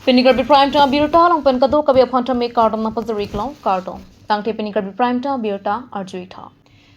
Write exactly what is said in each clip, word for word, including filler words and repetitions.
Pini Karbi Prime Time abirta along pen kadokave aphan tame kardom nangpajir-ik long, kardom. Tangte pini Karbi Prime Time abirta arju-ik tha.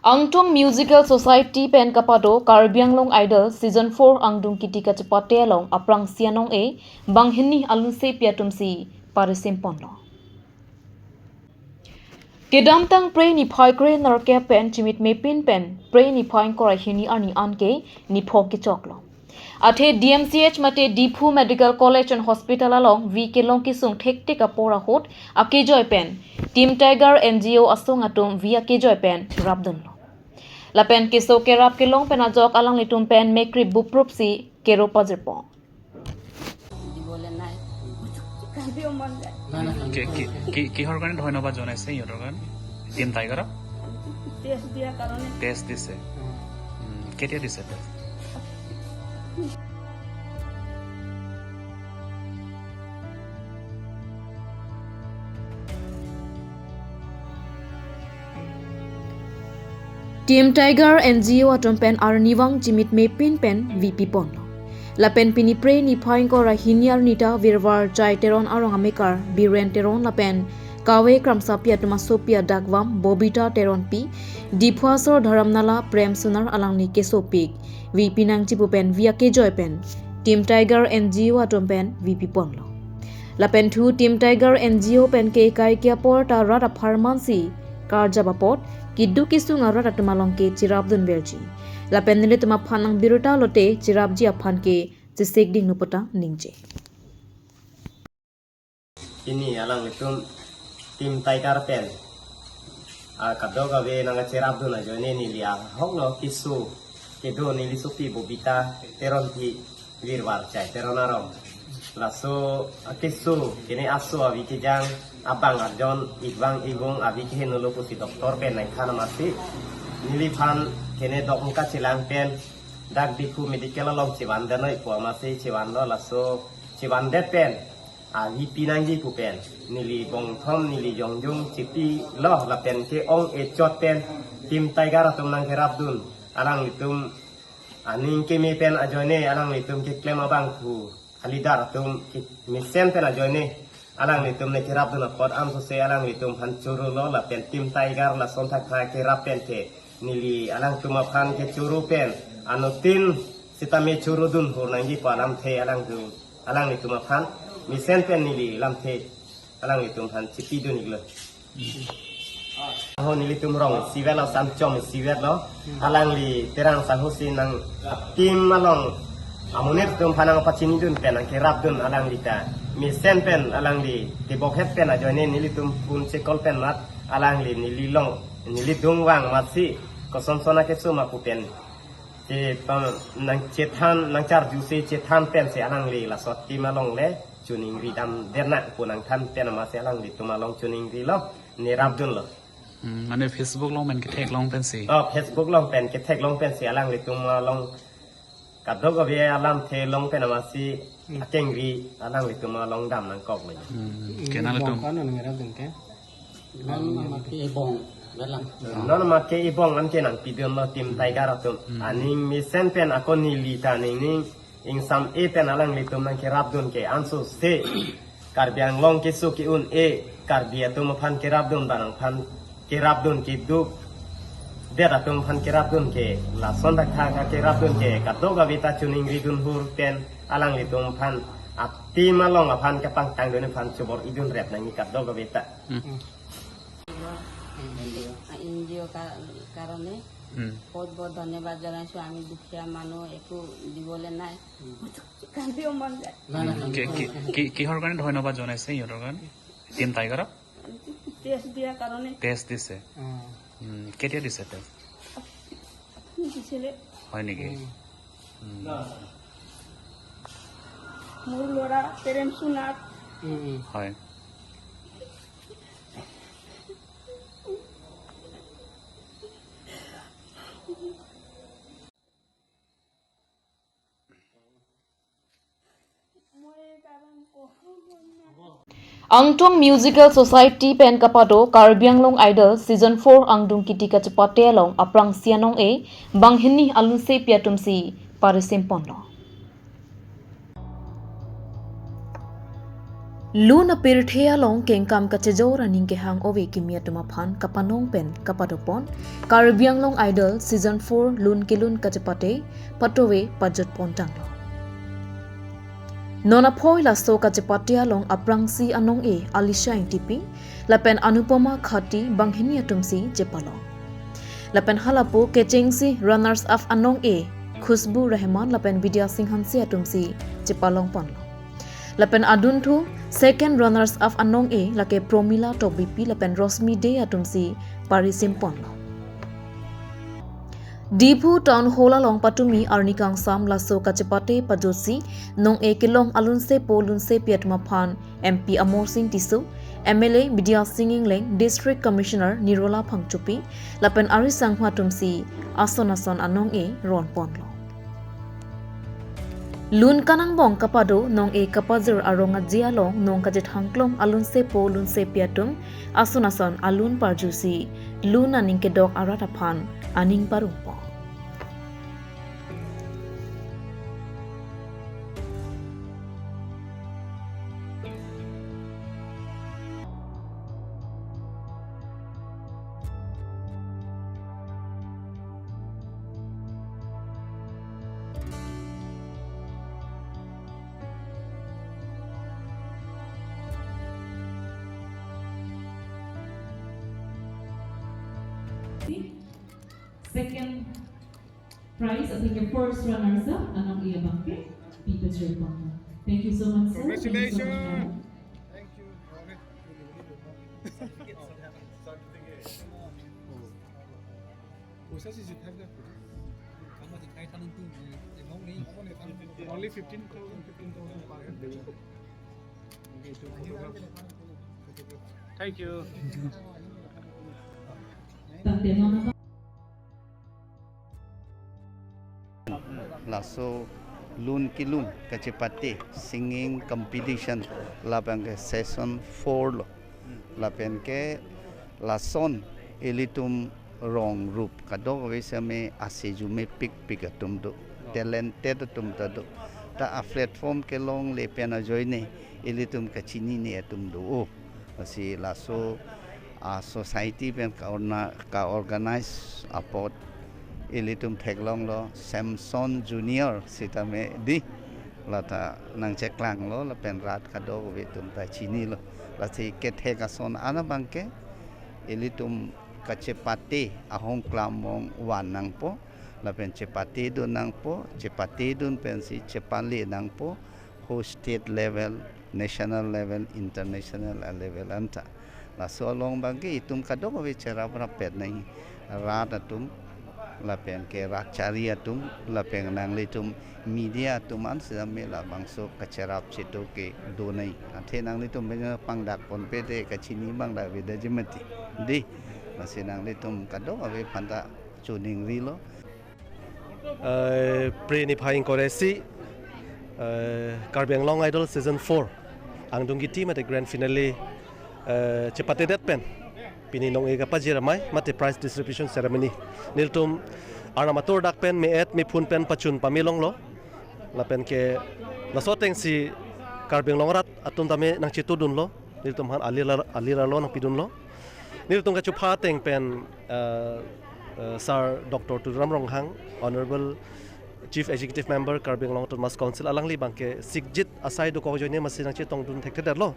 Angtong Musical Society pen kapado Karbi Anglong Idol Season four angdeng kiti kachepate along aphrangsi anong-e banghini alunsepi atumsi parisim ponlo. Kedamtang Phre niphai kre nerkep pen chimit mepin pen Phre niphai ingkoi ra hini arni anke nipho kechoklo. Athe D M C H mate Diphu Medical College and Hospital along vi kelong kesung thektik apor ahut akejoi pen Team Tiger N G O asong atum vi akejoi pen rapdunlo. Lapen keso kerap kelong pen ajok alanglitum pen mekrip buprupsi kero pajirpo. দিবলৈ নাই। কান্দিও মন যায়। কি, কি, কি, কিহৰ কাৰণে ধন্যবাদ জনাইছে সিহঁতৰ কাৰণে? টিম টাইগাৰক? টেষ্ট দিয়াৰ কাৰণে। টেষ্ট দিছে? উম, কেতিয়া দিছে test? Team Tiger N G O atum pen arnivang chimit mepin pen vi piponlo. Lapen pini Phre niphai ingkoi ra hini arni ta Virvar Chai Teron arong amekar Biren Teron lapen kave kramsapi atum asopi adakvam Bobita Teronpi, Diphu asor Dharamnala Prem Sunar alangli kesopik vi pinangji pu pen vi akejoi pen Team Tiger N G O atum pen vi piponlo. Lapen thu Team Tiger N G O pen ke kaikia apor ta rat apharmansi karjap apot keduk kesung arat atum along ke cherapdun verji. Lapen nelitum aphan nang birta lote cherapji aphan ke chesik dingno pu ta ningje. Pini alanglitum Team Tiger pen a kadokave nangkacherapdun ajoine neli ahoklo keso kedo neli sopi Bobita Teronpi Virvar Chai Teron arong. Laso akeso kene aso avi kejang abang arjon ikvang ikvung avi kehenolo pusi doctor pen nangthan amatsi neliphan kene dok nangkachelang pen dak Diphu medical along chevan detnoi pu amatsi chevanlo, laso chevan det pen avi pinangji pu pen neli bongthom neli jongjung chepilo lapen ke-ong echot pen Team Tiger atum nangkerapdun alanglitum aning keme pen ajoine alanglitum keklem abangphu a leader atum ke mesen pen ajoine alanglitum nangkerapdun apot amsose alanglitum aphan chorolo lapen Team Tiger lason thakthak kerap pen ke neli alangtum aphan kechoro pen anuttin sitame chorodun hor nangji pu alamthe alangtum alanglitum aphan mesen pen neli lamthe alanglitum aphan chepidun-iklo. Ho nelitum rong isivet lo, Samchom isivet lo. Alangli Terang Sangho si nang Team along amonit atum aphan nangpachinidun pen nangkerapdun alangli ta mesen pen alangli tebokhet pen ajoine nelitum phone checall pen mat alangli neli long neli dungvang matsi kosonson akeso ma pu pen che pam nangchethan nangcharjusi chethan pensi alangli laso Team along le choningri dam detnang pu nangthan pen amatsi alanglitum along choningrilo, nerapdunlo. Hmm, mane Facebook along pen ketheklong pensi. Oh, Facebook along pen ketheklong pensi alanglitum along kadokave alamthe long pen amatsi Hmm. akengri alanglitum along dam nangkoklo. Hmm, Hmm, ke nanglitum bong kan nang ngerap dun ke? Non ma ke ibong, galang. Non ma ke ibong anke nangpidunlo Team Tiger atum. Hmm. Aning mesen pen ako neli ta ningning ingsam-e pen alanglitum nangkerapdun ke ansose Karbi Anglong keso ke-un-e Karbi atum aphan kerapdun ba nangphan kerapdun keduk det atum aphan kerapdun ke lason thakthak kerapdun ke kadokave ta choningridun hur pen alanglitum aphan a-Team along aphan kepangtangdun aphan chobor-idun rep nangji kadokave ta. Hmm. N G O' কা- কাৰণে হুম। বহুত বহুত ধন্যবাদ জনাইছোঁ। আমি দুখীয়া মানুহ, একো দিবলৈ নাই। কান্দিও মন যায়। নাই, নাই, হুম। কি- কি- কি- কিহৰ কাৰণে ধন্যবাদ জনাইছে সিহঁতৰ কাৰণে? টিম টাইগাৰক? টেষ্ট দিয়াৰ কাৰণে। টেষ্ট দিছে? উম। উম, কেতিয়া দিছে টেষ্ট? আপুনি দিছিলে? হয় নেকি? উম। উম। মোৰ ল'ৰা প্ৰেম সোণাক। উম, উম। হয়। Angtong Musical Society pen kapado Karbi Anglong Idol Season four angdeng kiti kachepate along aphrangsi anong-e banghini alunsepi atumsi parisim ponlo. Lun apirthe along kengkam kachejor aning kehang ove kimi atum aphan kapanong pen kapadopon Karbi Anglong Idol Season four lun kelun kachepate patove pajutpon tanglo. Non aphoi laso kachepate along aphrangsi anong-e Alisha Ingtipi lapen Anupama Khati banghini atumsi chepalong. Lapen halapu kechengsi runners up anong-e Khushbu Rehman lapen Bidya Singh Hanse atumsi chepalongponlo. Lapen adunthu second runners up anong-e lake Promila Tokbipi lapen Rosmi Dey atumsi parisimponlo. Diphu Town Hall along patumi arni kangsam laso kachepate pajutsi nong-e kelong alunsepo lunsepi atum aphan M P Amarsing Tisso, M L A Bidya Sing Engleng, District Commissioner Nirola Phangchopi lapen ari sangho atumsi ason ason anong-e ronponlo. Lun kanangbong kapado nong-e kapajir arong aje along nong kachethangklong alunsepo lunsepi atum ason ason alun parjusi lun aning kedok arat aphan aning parongpo. Second prize, I think the first runners up, anong-e abangke, Peter Jerpong. Thank you so much, sir. Thank you so much, madam. Congratulations. Thank you. Only fifteen thousand, fifteen thousand per head. Thank you. Laso lun kelun kachepate singing competition lapen ke season four lo. Lapen ke lason ilitum rong rup kadokave seme ase jumepikpik atum do, talented atum ta do. Ta a platform kelongle pen ajoine ilitum kachinine atum do. Oh, lasi laso a society pen ka-orna-, ka-organize apot ilitum theklonglo Samson Junior sitame di, lata nangcheklanglo lapen rat kadokave atum ta chinilo. Lasi kethek ason an abangke ilitum kachepate ahong klamong van nangpo, lapen chepatedun nangpo, chepatedun pensi chepale nangpo, ho state level, national level, international level anta. Laso along abangke itum kadokave cherap rappet nangji, rat atum, lapen ke rat chari atum, lapen nanglitum media atum an sitame labangso kacherap cheto kedo nangji. Athe nanglitum pen pangdakponpe te kachini abang dak avedet ji mati. Di, lasi nanglitum kadokave aphanta choningrilo. Eh, Phre niphai ingkoi ra isi, eh, Karbi Anglong Idol Season four angdung kiti mate grand finale, eh, chepatedet pen pini nong-e kapajir amei mate prize distribution ceremony nelitum arnam atur dak pen me-et mephun pen pachun pamelonglo. Lapen ke laso atengsi Karbi Anglong arat atum tame nangchetudunlo, nelitum aphan alir, alir arlo nangpidunlo. Nelitum kachupha ateng pen, eh, eh, Sir Doctor Tuliram Ronghang, Honorable Chief Executive Member Karbi Anglong Autonomous Council, alangli abangke sikjit asai dokok ajoine masi nangchetongdun thekthedetlo.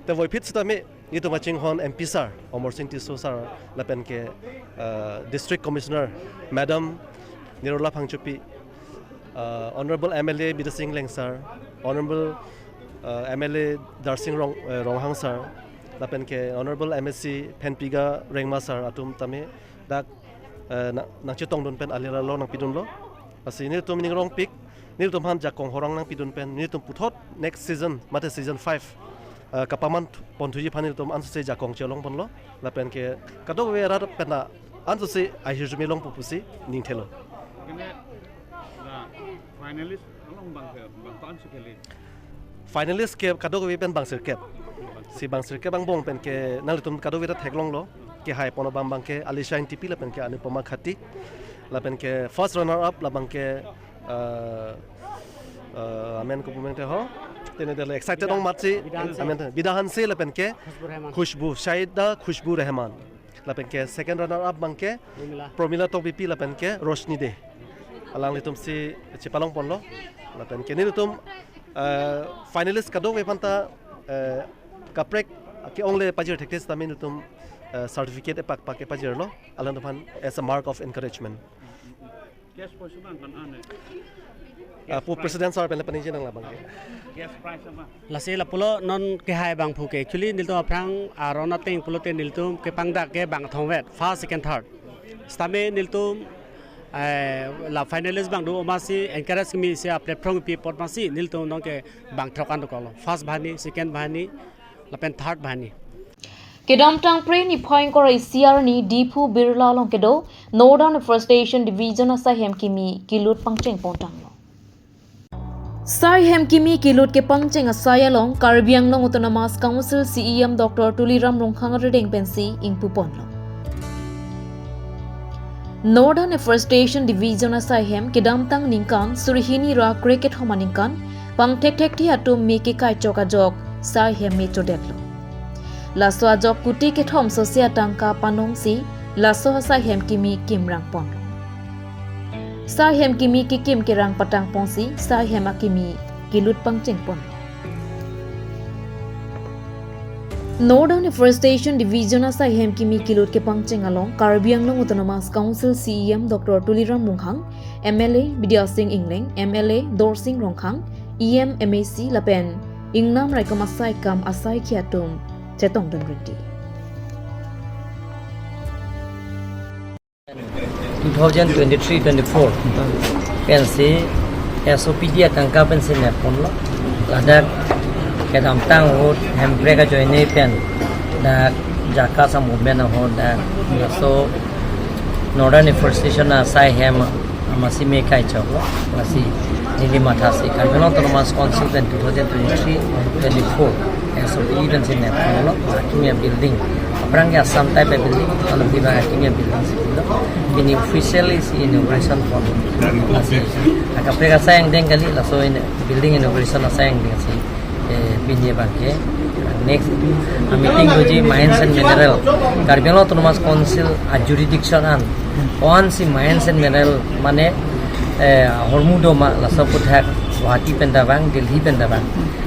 Te voiphit sitame nelitum kachinghon M P Sir Amarsing Tisso Sir, lapen ke, eh, District Commissioner Madam Nirola Phangchopi, eh, Honorable M L A Bidya Sing Engleng Sir, Honorable, eh, M L A Darsing Rong, eh, Ronghang Sir, lapen ke Honorable M A C Phenpiga Rengma Sir atum tame dak, eh, na-, nangchetongdun pen alir arlo nangpidunlo. Lasi nelitum ningrongpik, nelitum aphan jakong horang nangpidun pen, nelitum puthot next season, mate season five, eh, kapaman ponthuji aphan nelitum ansose jakong chelongponlo. Lapen ke kadokave arat pen ta ansose ahirjume longpo pusi ningthelo. Kene la finalist along abangke bang ta ansi kali. Finalist ke kadokave pen bang sirkep. Si bang sirkep angbong pen ke nanglitum kadokave ta theklonglo. Kehai pon abang abangke Alisha Ingtipi lapen ke Anupama Khati. Lapen ke first runner up labangke, eh, eh, amen kopu pen te ho. Tene dele excited ong matsi, amen, Bida Hanse lapen ke Khushbu, Shaida Khushbu Rahman. Lapen ke second runner up abang ke Promila Tokbipi lapen ke Roshni Dey. Alanglitum si chepalong ponlo. Lapen ke nelitum, eh, finalist kadokave aphanta, eh, kaprek ke-ongle pajir thekthe sitame nelitum, eh, certificate epak pak kepajirlo. Alangtum aphan as a mark of encouragement. Cash prize abang kan ane. Ah, pu President sir pen le paningje nang labang ke. Cash prize abang. Lasi lapulo non kehai abang phu ke. Actually nelitum aphrang aron ateng pulote nelitum kepangdak ke bang thomvet. First, second, third. Sitame nelitum, eh, la finalist abang do amatsi encourage kimi si a platform pi apot amatsi nelitum non ke bang throk an dokoklo. First banghini, second banghini, lapen third banghini. Kedamtang Phre niphai ingkoi ra isi arni Diphu Birla along kedo Northern Afforestation Division asai hem kimi kelut pangcheng pontanglo. Sai hem kimi kelut kepangcheng asai along Karbi Anglong Autonomous Council C E M Doctor Tuliram Ronghang arideng pensi ingpu ponlo. Northern Afforestation Division asai hem kedamtang ningkan suri hini ra krekethom aningkan pangthek thekthe atum me kekai chok ajok sai hem me chodetlo. Laso ajok kuti kethom sose atangka panongsi laso asai hem kimi kimrang ponlo. Sai hem kimi kekim kerang patang ponsi sai hem akimi kelut pangcheng ponlo. Northern Afforestation Division asai hem kimi kelut kepangcheng along Karbi Anglong Autonomous Council C E M Doctor Tuliram Ronghang, M L A Bidya Sing Engleng, M L A Dorsing Ronghang, E M, M A C lapen ingnam raikom asai kam asaikhei atum chetongdun rinti. Two thousand twenty-three twenty-four pensi S O P D atangka pensi nep ponlo. Ladak kedamtang ahut Hemprek ajoine pen dak JACAS a-movement ahut dak laso Northern Afforestation asai hem amatsi me kai choklo. Lasi neli mathasi Karbi Anglong Autonomous Council pen two thousand twenty-three twenty-four S O P pensi nep ponlo. Akimi a-building, aphrang ke Assam type a-building, ano pibang akimi a-building si pilo. Pini officially si inauguration ponlo. Lasi akaprek asai angdeng kali, laso in building inauguration asai angdeng si, eh, pini abang ke. Next, a-meeting doji mines and mineral. Karbi Anglong Autonomous Council a-jurisdiction an. Onsi mines and mineral mane, eh, ahormu do ma, laso aputhak Guwahati pen ta vang, Delhi pen ta vang.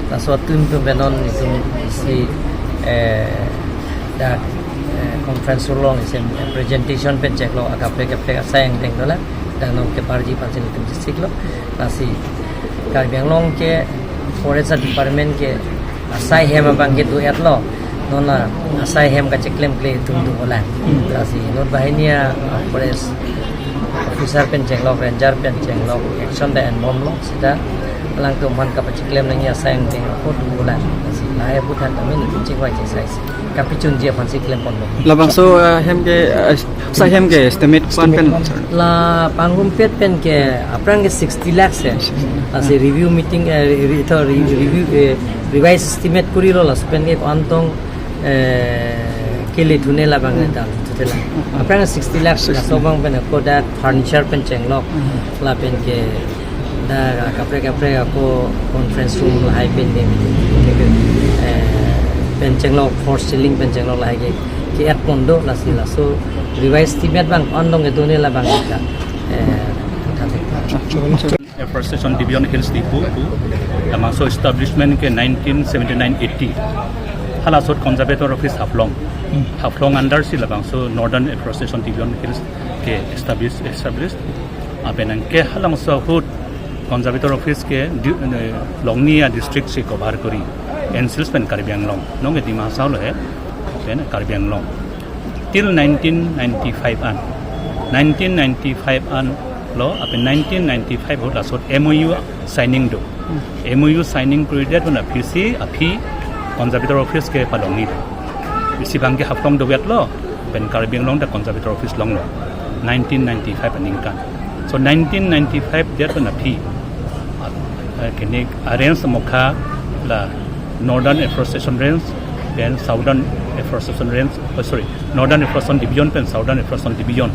Laso atum atum pen non itum isi, eh, dak, eh, conference hall along isi presentation pen cheklo, akaprek kaprek asai angdeng dolang, dak non keparji pansin itum chechiklo. Lasi Karbi Anglong ke Forest Department ke asai hem abang ke do-etlo. Non la asai hem kacheklemkle atum dolang. Lasi non banghini a-forest officer pen chenglok, ranger pen chenglok, action ta enbomlo. Seta alangtum aphan kapacheklem nangji asai angdeng ako dolang. Lasi lahai aputhak kami nelitum chingvai chingsaisi kapachunji aphansi klem ponlo. Labangso, eh, hem ke, eh, asai hem ke estimate ko-an pen? La pangrumpet pen ke aphrang ke sixty lakhs he. Lasi review meeting, eh, re-, re-, to re-, review, eh, revise estimate korilo, laso pen ke ko-an tong, eh, kele thune labang ta thuthe la. Aphrang sixty lakhs, laso abang pen ako dak furniture pen chenglok, lapen ke dak kaprek kaprek ako conference room lahai pen ke, eh, pen chenglok, false ceiling pen chenglok lahai ke, ke-et pon do. Lasi laso revise estimate abang ko-an tong kedo ne labang ta, eh, thuthe. Afforestation Division Hills Diphu, labangso establishment ke nineteen seventy-nine eighty. Hala asot Conservator Office Haflong. Haflong under si labangso Northern Afforestation Division Hills ke establish, established. Lapen anke halabangso ahut Conservator Office ke di-, eh, longni a-district si cover kori. N C Hills pen Karbi Anglong. Non ke Dima Hasao lo he. Pen Karbi Anglong. Till nineteen ninety-five an. Nineteen ninety-five an lo, lapen nineteen ninety-five ahut lasot M O U signing do. M O U signing koridet ahut aphi si, aphi Conservator Office ke palongni do. Isi abang ke Haflong dovetlo, pen Karbi Anglong ta Conservator Office longlo. Nineteen ninety-five aningkan. So nineteen ninety-five det pen aphi, eh, kene a-range amokha la Northern Afforestation Range, pen Southern Afforestation Range, oh, sorry, Northern Afforestation Division pen Southern Afforestation Division,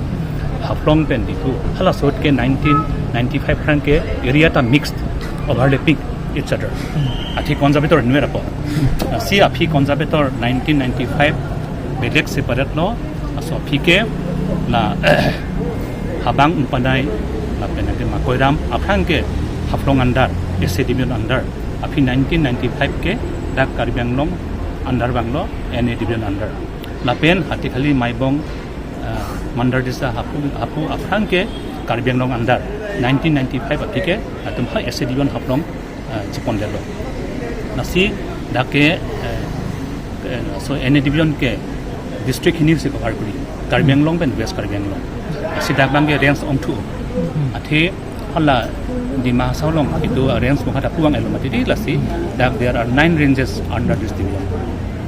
Haflong pen Diphu, hala asot ke nineteen ninety-five aphrang ke area ta mixed, overlapping. each other. Aphi conservator inver apo. Si aphi conservator nineteen ninety-five bedek separate lo. Laso aphi ke la Habang Umpanai lapen ante Makoiram aphrang ke Haflong under, S A division under. Aphi nineteen ninety-five ke dak Karbi Anglong under vanglo, N A division under. Lapen Hatikhali Maibong, uh, Mandar Disa hapu hapu aphrang ke Karbi Anglong under. Nineteen ninety-five aphi ke latum ha S A division Haflong uh, chepondetlo. Lasi dak ke, uh, uh, so N A division ke district hini si cover kuri, Karbi Anglong pen West Karbi Anglong. Lasi dak abang ke range ongthu. Athe hala Dima Hasao along itum range mukha ta puang elo mati di, lasi dak there are nine ranges under this division.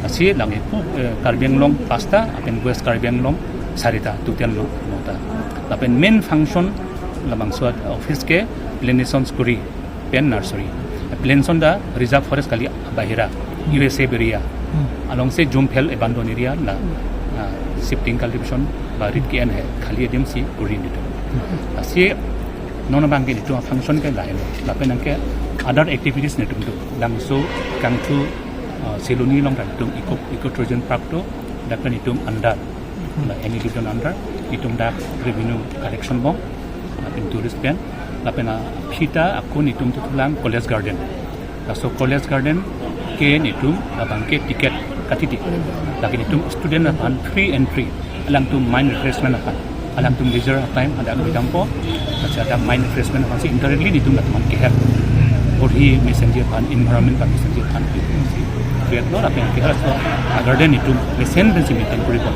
Lasi lang ipu, uh, Karbi Anglong pasta, lapen West Karbi Anglong sarita, total lo nota. Lapen main function labangso office ke plantations kuri pen nursery. Plantation ta reserve forest kali, bahira, U S F area. Along si jumphel abandon area la, uh, shifting cultivation ba rit ke-en hai khali adim si kuri nelitum. Lasi non abang ke nelitum function ke lain. Lapen anke other activities nelitum do. Labangso kangthu, uh, Siloni along ta nelitum eco, eco tourism park do. Dak ke nelitum under, la N A division under, nelitum dak revenue collection bom, uh, in tourist pen. Lapen aphi ta ako nelitum thulang College Garden. Laso College Garden ke nelitum labang ke ticket katiti. Lake nelitum student aphan free entry. Alangtum mind refreshment aphan, alangtum leisure time hadak bidampo. Acha, hadak mind refreshment aphan si indirectly nelitum latum aphan keher. Porhi mesenji aphan, environment aphan mesenji aphan. Create lo, lapen keher laso garden nelitum mesen pensi maintain kuri bom.